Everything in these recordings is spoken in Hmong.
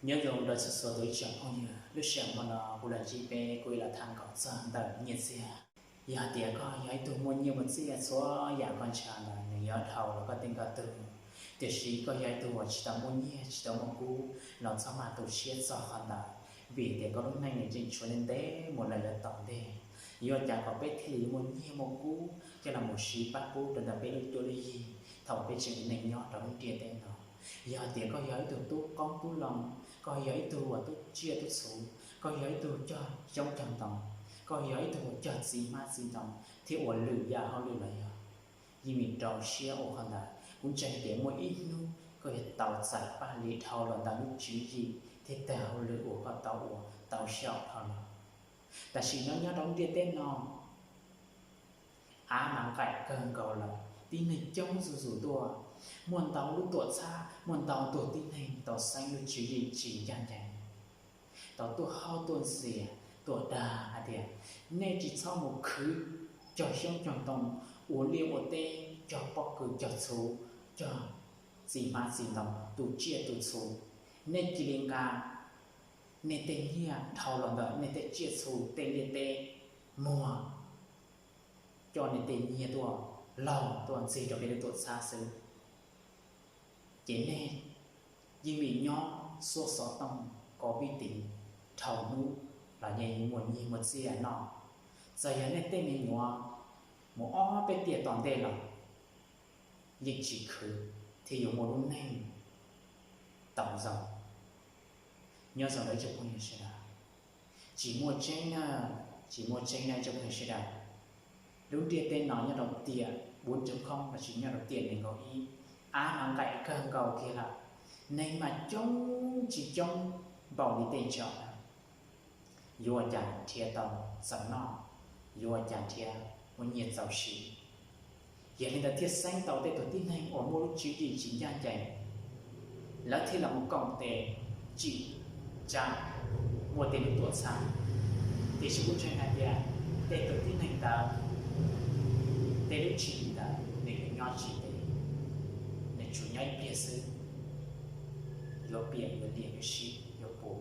Nyob zoo rau txhua txhua tus ib tsoom phooj ywg, lub sij hawm hmo no kuv los ntsib peb kuj yuav los tham nkaum txog ntawm nyiaj txiag. Yog tias koj yog ib tug muaj nyiaj muaj txiag, txhua yam koj ntshaw ntawd nws yuav dhau los koj tej nkauj tug, tiam sis koj yog ib tug uas tsis tau muaj nyiaj tsis tau muaj kub los txhob maj tu siab txog qhov ntawd, vim tias koj lub neej nws tseem tshuav ntev ntev mus lawm yav tom ntej. Yuav ua cas kom peb thiaj li muaj nyiaj muaj kub coj los mus siv pab pub rau ntawm peb lub cuab lub yig thaum peb tseem neej nyob rau lub ntiaj teb no? Yog tias koj yog ib tug tub qoob tub loo, koj yog ib tug uas tub tsiaj tub txhu, koj yog ib tug cog xyoob cog ntoo, koj yog ib tug uas cog txiv hmab txiv ntoo thiab ua lwm yam hauj lwm los yog, yeej meem rau siab ua qhov ntawd. Kuv ntseeg tias muaj ib hnub koj yuav tau txais paj lis dhau los ntawm lub tswv yim thiab tag hauj lwm uas koj tau ua tau xyaum dhau los. Tam sim no nyob rau lub ntiaj teb no, av mas nqaim kawg nkaus lawm, tib neeg coob zuj zus tuaj, muaj ntau lub tuam txhab, muaj ntau tus tib neeg tau xeeb lub tswv yim tsis ncaj ncees, tau tuaj haub tuaj ntxias tuaj dag hais tias, nej tsis txhob mus khwv cog xyoob cog ntoo, ua liaj ua teb, cog pob kws cog txhuv, cog txiv hmab txiv ntoo, tu tsiaj tu txhu. Nej cia li nqa nej tej nyiaj dhau los ntawm nej tej tsiaj txhu tej liaj teb muag, coj nej tej nyiaj tuaj laug tuaj ntxig rau peb lub tuam txhab xwb, ces nej yeej meem nyob xuab xov tooj covid tiv dhau hnub los yeej muaj nyiaj muaj txiaj noj. Txawm yog nej tej me nyuam mus ob peb tiam tom ntej los yeej tsis khwv thiab yuav muaj lub neej tau zoo. Nyob zoo rau ib tsoom phooj ywg sawv daws, tsis muaj tseeb na, tsis muaj tseeb na ib tsoom phooj ywg sawv daws. Lub ntiaj teb no nyob rau tiam bốn chấm không lossis nyob rau tiam nees nkaum ib, av mas nqaim kawg nkaus kiag lawm, neeg mas coob tsis coob npaum li tej tsaus na, yuav ua cas nrhiav tau txaus noj, yuav ua cas nrhiav muaj nyiaj txaus siv. Yog li ntawd thiaj xeeb tau tej tus tib neeg uas muaj lub tswv yim tsis ncaj ncees, lawv thiaj los mus koom tes tsim tsa muaj tej lub tuam txhab. Tiam sis kuv ntseeg hais tias tej tus tib neeg ntawd, tej lub tswv yim ntawd nws yuav nyob tsis ntev, nws tsuas nyob ib pliag xwb, yuav piam yuav liam yuav sib yuav puv.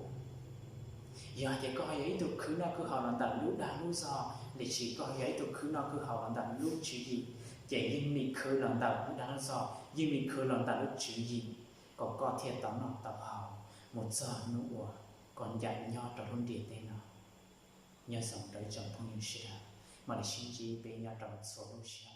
Yog hais tias koj ho yog ib tug khwv noj khwv haus los ntawm lub dag lub zog, tiam sis koj ho yog ib tug khwv noj khwv haus los ntawm lub tswv yim, ces yeej meem khwv los ntawm lub dag lub zog, yeej meem khwv los ntawm lub tswv yim, kom koj thiaj tau noj tau haus mus txog hnub uas koj ncaim nyob rau lub ntiaj teb no. Nyob zoo rau ib tsoom phooj ywg sawv daws, mam li sib ntsib peb nyob rau txhua lub sij hawm.